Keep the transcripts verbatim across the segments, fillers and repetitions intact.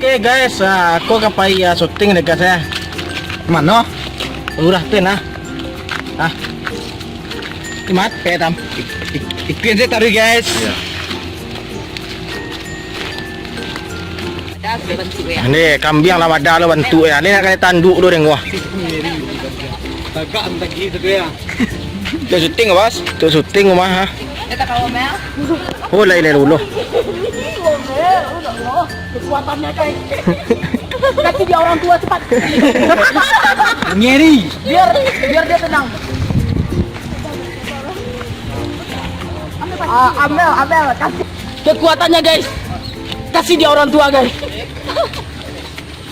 Eh guys, ah, aku ka pai, ah, syuting deh guys, ya. Mano? Urah tu nah. Ah. Imat, pe tam. Ik-, ik-, ikuin saya taruh guys. Iya. Ada sudah bantu ya. Ni kambiang lah ada lo bantu ya. Ni nak kena tanduk dulu deh gua. Tagak lagi tu ya. Tu syuting, Bos? Tu syuting rumah, ha? Dia tak kawa, Mel. Oh, lai, lai dulu. Kekuatannya, guys. Kasih dia orang tua cepat. Ngeri. Biar, biar dia tenang. Ah, Amel, Amel, kasih. Kekuatannya, guys. Kasih dia orang tua, guys.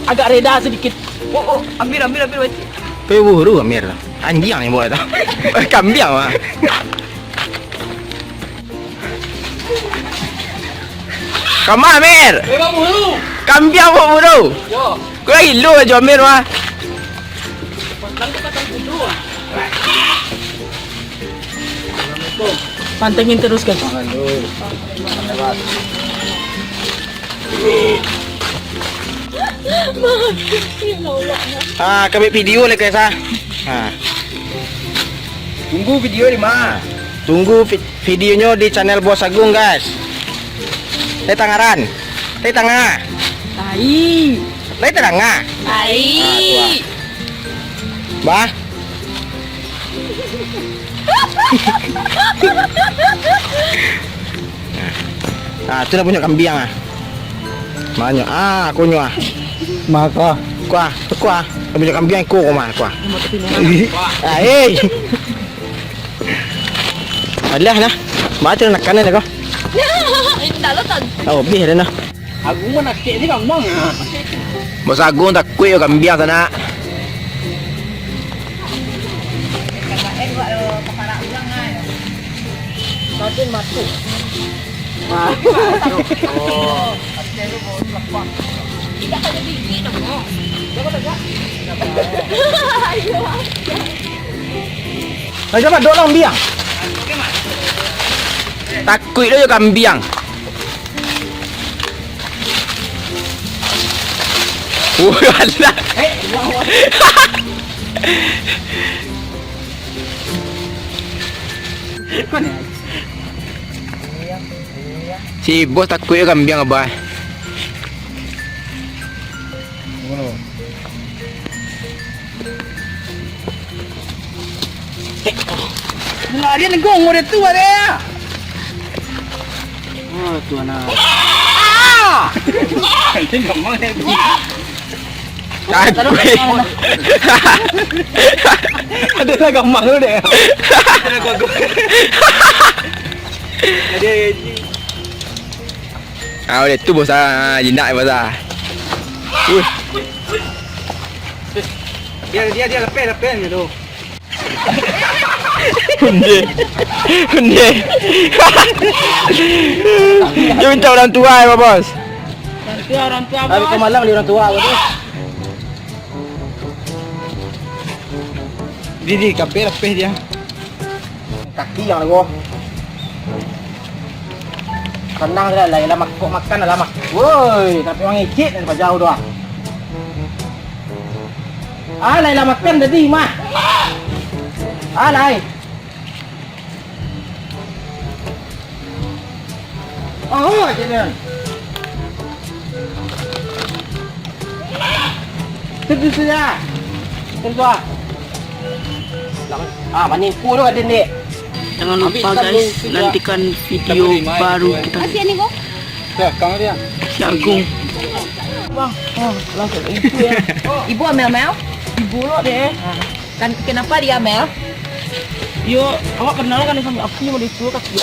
Agak reda sedikit. Oh, oh, ambil, ambil, ambil, Wajib. Kau buru, Amir. Anjing ni buat tu. Kambiang mah. Kama, Amir. Eh, Bang Buru. Kambiang buat buru. Yo. Kau lagi lu aja, Amir mah. Pantengin terus, guys. Ah, kami video lah, guys, ah. Ha. Tunggu video di mana? Tunggu vi-, videonyo di channel Bos Agung, guys. Teh tangaran. Teh tangah. Tai. Teh tangah. Tai. Ah, tu, ah. Bah. Ah, tu lah punyo kambiang ah. Manyo ah, aku nyo ah. Maka. Kuah, kuah. Punyo kambiang iko ko mah, kuah. Ah, eh. Alah lah. Baca nak kanan ko. Indah lo tan. Oh, bih dah nah. Aku mah nak kek ni gampang ah. Bos Agung takuik yo kambiang sanak. Makin masuk. Tidak ada bibik dong. Ayo, Mat, dok lah, kambiang. Takuik lo yo kambiang. Wah, alah. Si bos takuik kambiang, abah. Lah, dia negong, dia tu, dia. Ah, tu anak. Ah! Dia gamang dia. Takut. Ada lah gamang tu deh. Ada. Ah, oleh tu bos ah, jinak bos ah. Wih. Dia, dia, dia lepeh, lepeh dia tu. Undi. Undi. Dia minta orang tua ya, bos. Orang tua, orang tua, bos. Hari kemalam dia orang tua apa tu? Di, di, kapeh lepeh dia. Kaki yang lagu. Tenang lah, lah, lah mak-, kok makan lah mak. Woi, tapi orang icik dari pajau tu ah. Ah, lah, lah makan tadi mah. Ah, lah. Oh, aja dah. Terus ya. Terus ah. Ah, manipu tu ada ni. Jangan lupa guys, nantikan video baru kita. Masih ni kok. Ya, kang dia. Si Agung. Bang, oh, langsung itu ya. Ibu Amel Mel. Ibu lo deh. Kan, kenapa dia, Mel? Yo, awak kenal kan sama aku, mau disuruh kaki.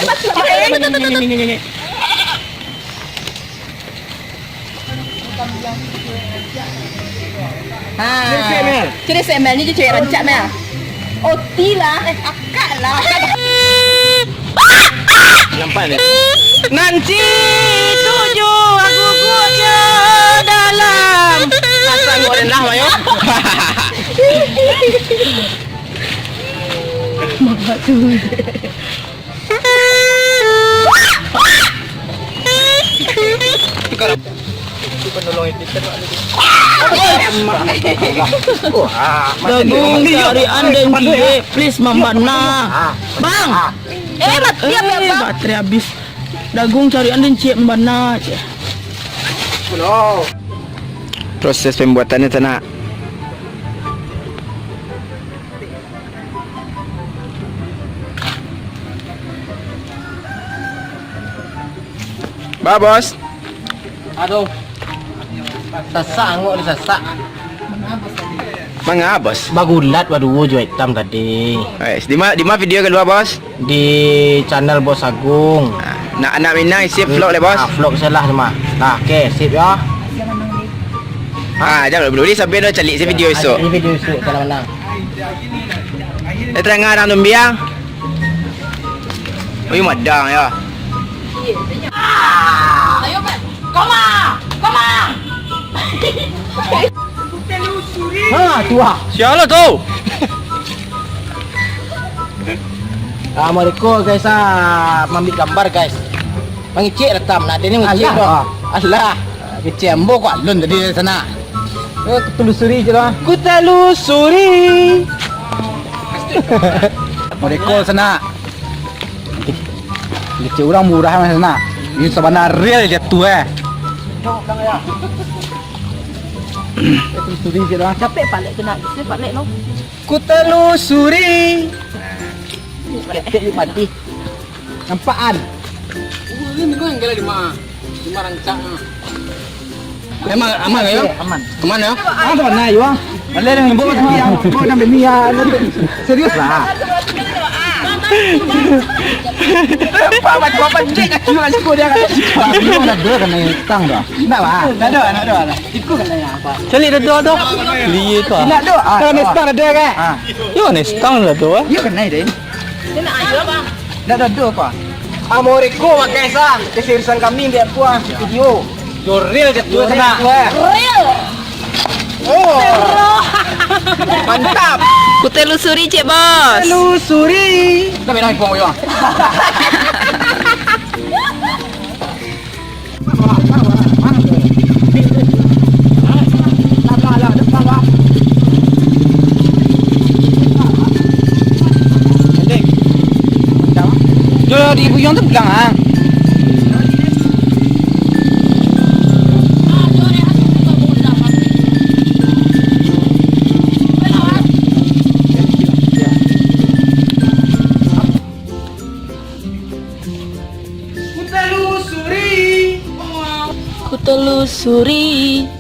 Ha. Ciri si Mel ni je cewek rancak, Mel. Oti lah, akak lah. Nampak ni? Nanti tujuh aku gugurnya dalam. Asal gua rendah, Mayo. Mak tu. Tukar. Itu penolong Dagung carian den ciek, please, mambana. Bang. Eh, bat-, eh, baterai abih. Dagung carian den ciek, mambana ciek. Proses pembuatannyo, Sanak. Ba, Bos. Aduh. Sasak angok disasak. Manga, Bos? Bagulat baduo jo itam tadi. Eh, di ma, di ma video kalua, Bos? Di channel Bos Agung. Ah, nak, nak Minang isi vlog lai, Bos? Ah, vlog salah cuma. Nah, oke, sip yo. Ah, jangan dulu, dulu sampai dah calik si video esok. Di video esok, kalau menang. Eh, tengah orang tumbiang. Ui, madang yo. Ayo, Pak. Koma! Koma! Ha, tu ah. Sialah tu. Ah, mereka, guys, ah, mambiak gambar, guys. Mangicik retam, nak dia ni mangicik. Alah. Alah. Kecil ambo kok alun tadi, Sanak. Eh, kutelusuri je lah. Kutelusuri. Mereka, Sanak. Kecil urang murah mah, Sanak. Ini sabana real je tu, eh. Kutelusuri je lah. Capek palek tu nak. Capek palek lo. Kutelusuri. Ketek yuk mati. Nampak an. Ini kau yang gila di mana? Di mana rancak, ah? Emang aman yo? Aman. Aman yo? Aman yo? Boleh dengan bawa tu yang bawa sampai ni ya. Serius lah. Apa macam apa cek kaki macam kau dia kata. Dia ada kena utang dah. Enggak lah. Enggak ada, enggak ada. Ikut kena apa? Cari dado tu. Liye tu. Enggak ada. Ah, Kalau nestang ada kan? Ah. Yo nestang lah tu. Yo kena deh. Dia nak ayo bang. Ndak ado doh, Pak. Amoreko pakai sang, keseriusan kami biar puas video. Yo real je tu, Sanak. Real. Oh. Mantap. Kutelusuri, Cek Bos. Telusuri. Dah bilang ibu yo. Yo, di Buyuang tu pulang ah. Kutelusuri. Kutelusuri.